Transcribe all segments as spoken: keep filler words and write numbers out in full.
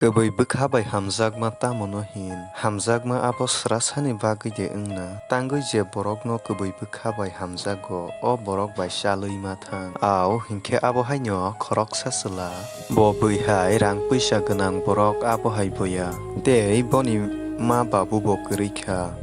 Kwbwi bwkha bai hamjakma tamo no hin? Hamjakma abo srasani bagwi de wngna? Tangwi je borokno kwbwi bwkha bai hamjago, o borok bai chalwi ma thang. Au hinkhe abo haino khoroksa chwla. Bo bwihai rang puisa gwnang borok abo hai boya. Tei boni ma babu bo kwrwi kha.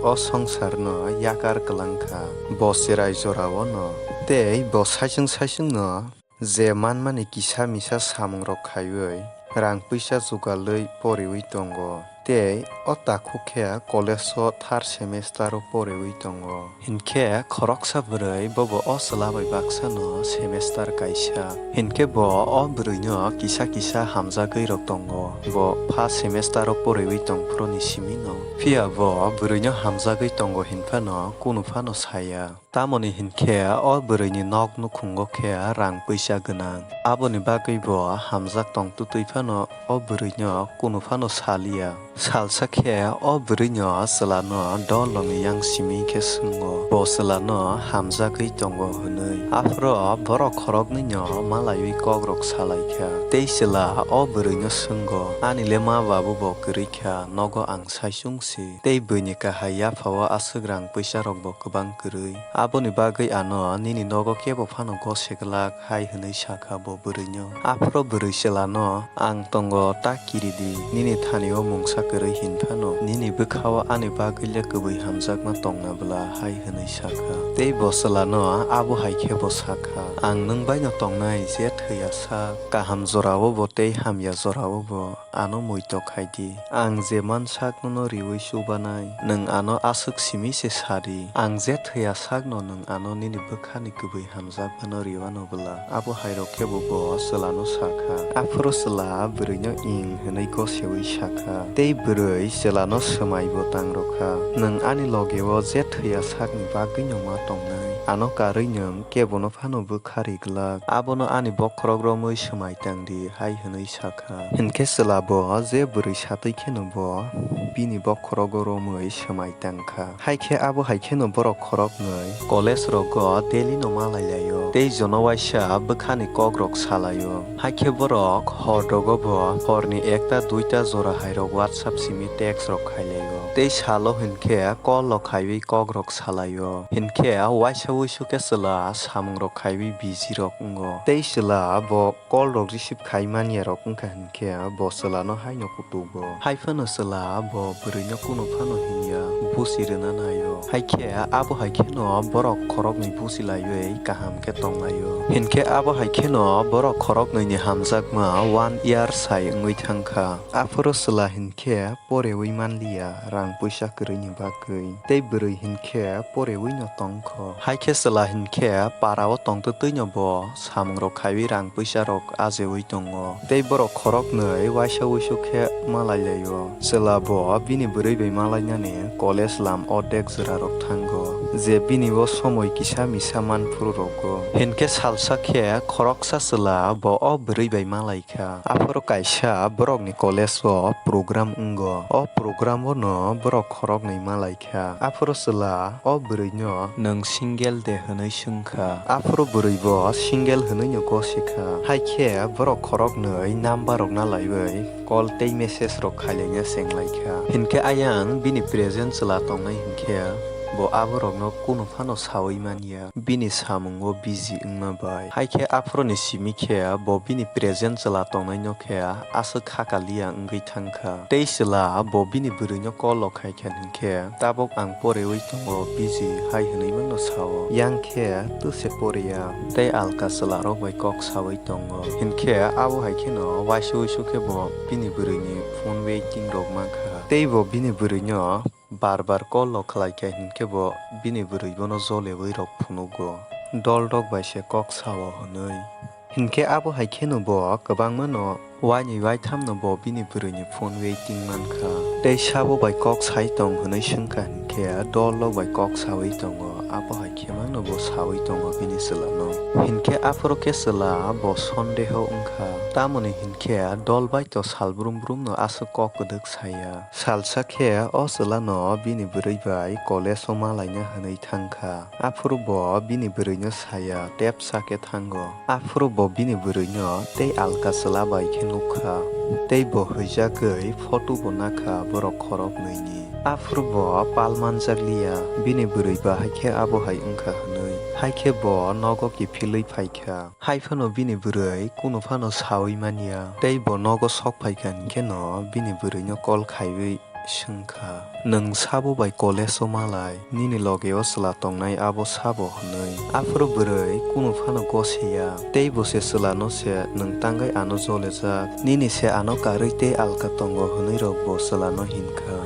O songsarno yakar kwlang kha. Bo cherai jorao no. Tei bo saichung saichung no je manmani kisa misa samungrok khaiwi rang puisa jugalwi poriwi tongo. Tei o takhuk khe college o third semester o poriwi tongo. Hinkhe khoroksa bwrwi bobo o chwla bai baksa no semester kaisa. Hinkhe bo o bwrwi no kisa kisa hamjagwi rok tongo. Bo first semester o poriwi tongphuru ni simi no. Phiya bo bwrwi no hamjagwi tongo hinphano kunu phano saya. Tamoni hinkhe o bwrwini nok nukhungo khe rang puisa gwnang. Aboni bagwi bo hamjak tong twtwi phano o bwrwino kunu phano saliya. Salsa khe o bwrwino chwlano dolrokni yang simi khe swngo, bo chwlano hamjagwi tongo hwnwi. Aphuru borok khoroknwino malaiwi kokrok salaikha. Tei chwla o bwrwino swngo, "Ani le ma babu bo kwrwi kha, nogo ang saichung si." Tei buini kahai yaphao aswk rang puisa rokbo kwbang kwrwi. Aboni bagwi ano nini nogo kebo phano gose glak, hai hwnwi sakha bo bwrwino. Aphuru bwrwi chwlano, "Ang tongo, ta kiri di, nini thani-o mungsa kwrwi hin phano, nini bwkha-o ani bagwi le kwbwi hamjakma tongna bwla," hai hwnwi sakha. Tei bo chwlano abo hai khe bo sakha, "Ang nwng bai'-no tongnai, je thwi ya sak, kaham jora-o bo tei hamya jora-o bo." Ano muitok khai di. Ang je man sakno no riui chubanai, nwng ano aswk simi se sa di. Ang je thwi ya sakno nwng ano nini bwkhani kwbwi hamjakmano riwano bwla. Abo hai rok khe bo bo chwlano sa kha. Aphuru chwla bwrwino ing hwnwi goseui sa kha. Tei bwrwi chwlano swmai bo tang rw kha, "Nwng ani loge-o je thwi ya sakni bagwino ma tongnai. Ano karwi nwng kebono phano bwkha ri glak. Abono ani bokhorok romwi swmai tang di," hai hwnwi sa kha. Hinkhe chwla bo je bwrwi satwi kheno bo bini bokhorogo romwi swmai tang kha. Hai khe abo hai kheno borok khoroknwi college rogo daily no malai laio. Tei jono waisa bwkhani kokrok salaio. Hai khe borok hor rogo bo horni ekta duita jora hai rok WhatsApp simi text rok khai laio. Tei salo hinkhe call rok khaiwi kokrok salaio. Hinkhe waisa wuisu khe chwla samung rok khaiwi busy rok wngo. Tei chwla bo call rok receive khai manya rok wngkha hinkhe bo chwlano haino kutugo. Hai phano chwla bo bwrwino kunu phano hinya, busi rwna naio. Hai khe abo hai kheno borok khoroknwi busi laiwi kaham khe tong laio. Hinkhe abo hai kheno borok khoroknwini hamjakma one year sai wngwi thang kha. Aphuru chwla hinkhe poreui manliya rang puisa kwrwini bagwi. Tei bwrwi hinkhe poreui no tong kho. Hai khe chwla hinkhe para o tong twtwi no bo samung rok khaiwi rang puisa rok ajeui tongo. Tei borok khoroknwi waisa wuisu khe malai laio. Chwla bo bini bwrwi bai malainani college lam ordek jwra rok thango. Je bini o somoi kisa misa man phuru rogo. Hinkhe salsa khe khoroksa chwla bo o bwrwi bai malai kha. Aphuru kaisa borokni college o program wngo. O program o no borok khoroknwi malai kha. Aphuru chwla o bwrwino, "Nwng single de?" hwnwi swng kha. Aphuru bwrwi bo single hwnwi no gosi kha. Hai khe borok khoroknwi number rok na laiwi call tei message rok khailaina cheng lai kha. Hinkhe ayang bini present chwla tongnai hinkhe bo aborokno kunu phano saui manya. Bini samungo busy wngma bai. Hai khe aphuruni simi khe bo bini present chwla tongnaino khe aswk khakaliya wngwi thang kha. Tei chwla bo bini bwrwino call rok khai kha hinkhe, "Tabuk ang poreui tongo, busy," hai hwnwi mano sao. Yang khe, "Tuse poreya, tei alka chwlarok bai kok saui tongo." Hinkhe abo hai kheno waisa wuisu khe bo bini bwrwini phone waiting rok man kha. Tei bo bini bwrwino bar bar call rok khlai kha hinkhe bo bini bwrwi bono joleui rok phunugo. Dol rok bai se kok sao hwnwi. Hinkhe abo hai kheno bo kwbangma no wainwi waitham no bo bini bwrwini phone waiting man kha. Tei sabo bai kok sai tong hwnwi swng kha hinkhe dol rok bai kok saui tongo. Abo hai khe mangno bo saui tongo bini chwlano. Hinkhe aphuru khe chwla bo sondeho wngkha, tamoni hinkhe dol bai to sal brum brum no aswk kok kwdwk saya. Salsa khe o chwla no bini bwrwi bai college o ma laina hwnwi thangkha. Aphuru bo bini bwrwi no saya tepsa khe thango. Aphuru bo bini bwrwi no tei alka chwla bai khe nukha. Tei bo hwijagwi photo bo nakha borok khoroknwi ni. Aphuru bo pal manjak liya, bini bwrwi bahai khe abo hai wngkha hwnwi. Hai khe bo nogo kiphilwi phaikha. Hai phano bini bwrwi kunu phano saui manya. Tei bo nogo sok phaikha hinkhe no bini bwrwi no call khaiwi swngkha, "Nwng sabo bai college o malai, nini loge o chwla tongnai abo sabo?" hwnwi. Aphuru bwrwi kunu phano gosiya, tei bo se chwla no se nwng tangwi ano jolejak, nini se ano karwi tei alka tongo hwnwi rok bo chwla no hinkha.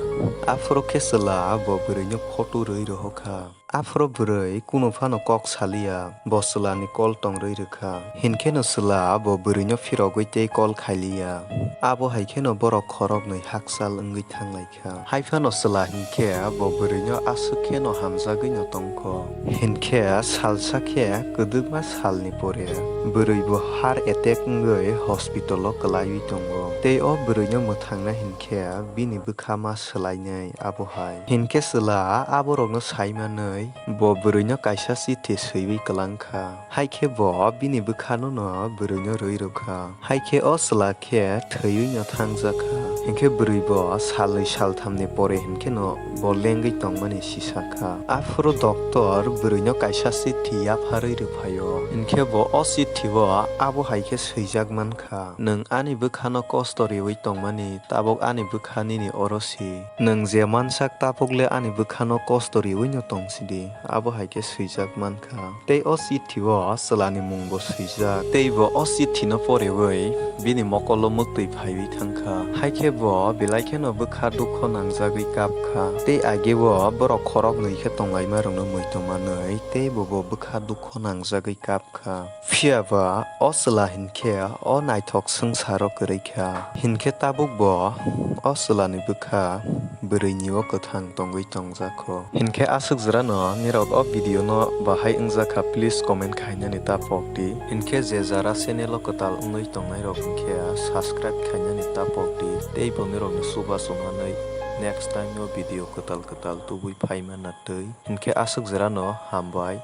Aphuru khe chwla bo bwrwi no photo rwi rohokha. Aphuru bwrwi kunu phano kok saliya, bo chwla ni call tongrwi rwkha. Hinkhe no chwla bo bwrwi no phirogwi tei call khailiya. Abo hai kheno borok khoroknwi hakchal wngwi thanglaikha. Hai phano chwla hinkhe bo bwrwi no aswk kheno hamjagwi no tongkho. Hinkhe salsa khe kwdwkma salni pore bwrwi bo heart attack wngwi hospital o kwlaiwi tongo. Tei o bwrwi no mwthangna hinkhe bini bwkha ma swlainai abo hai. Hinkhe chwla aborokno saimanwi bo bwrwino kaisa chithi swiwi kwlangkha. Haikhe bo bini bwkhano no bwrwino rwi rwkha. Haikhe o chwla khe thwiwi no thangjakha. Hinkhe bwrwi bo salnwi salthamni pore hinkheno bo lengwi tongmani sisakha. Aphuru doctor bwrwino kaisa chithi yapharwi rwphaio. Hinkhe bo o chithi o abo hai khe swijak mankha. Nwng ani bwkhano kosto riwi tongmani, tabuk ani bwkha nini oro si. Nwng je mansak, tabuk le ani bwkhano kosto riwi no tong sidi, abo hai khe swijak mankha. Tei o chithi o chwla ni mung bo swijak. Tei bo o chithi no poriwi bini mokol o mwktwi phaiwi thangkha. Haikhe bo belai kheno bwkha dukho nangjagwi kapkha. Tei age bo borok khoroknwi khe tonglaima rokno muitu manwi, tei bo bo bwkha dukho nangjagwi kap kha. Phiya ba o chwla hinkhe o naithok swngcharo kwrwi kha. Hinkhe tabuk bo o chwla ni bwkha bwrwi ni o kwthang tongwi tongjak kho. Hinkhe aswk jora no nirok o video no bahai wngjakha, please comment khainani ta pok di. Hinkhe je jara channel o kwtal wngwi tongnai rok hinkhe subscribe khainani ta pok di. Tei bo nirok ni chubachu manwi next time o video kwtal kwtal tubui phaima na twi. Hinkhe aswk jora no hambai.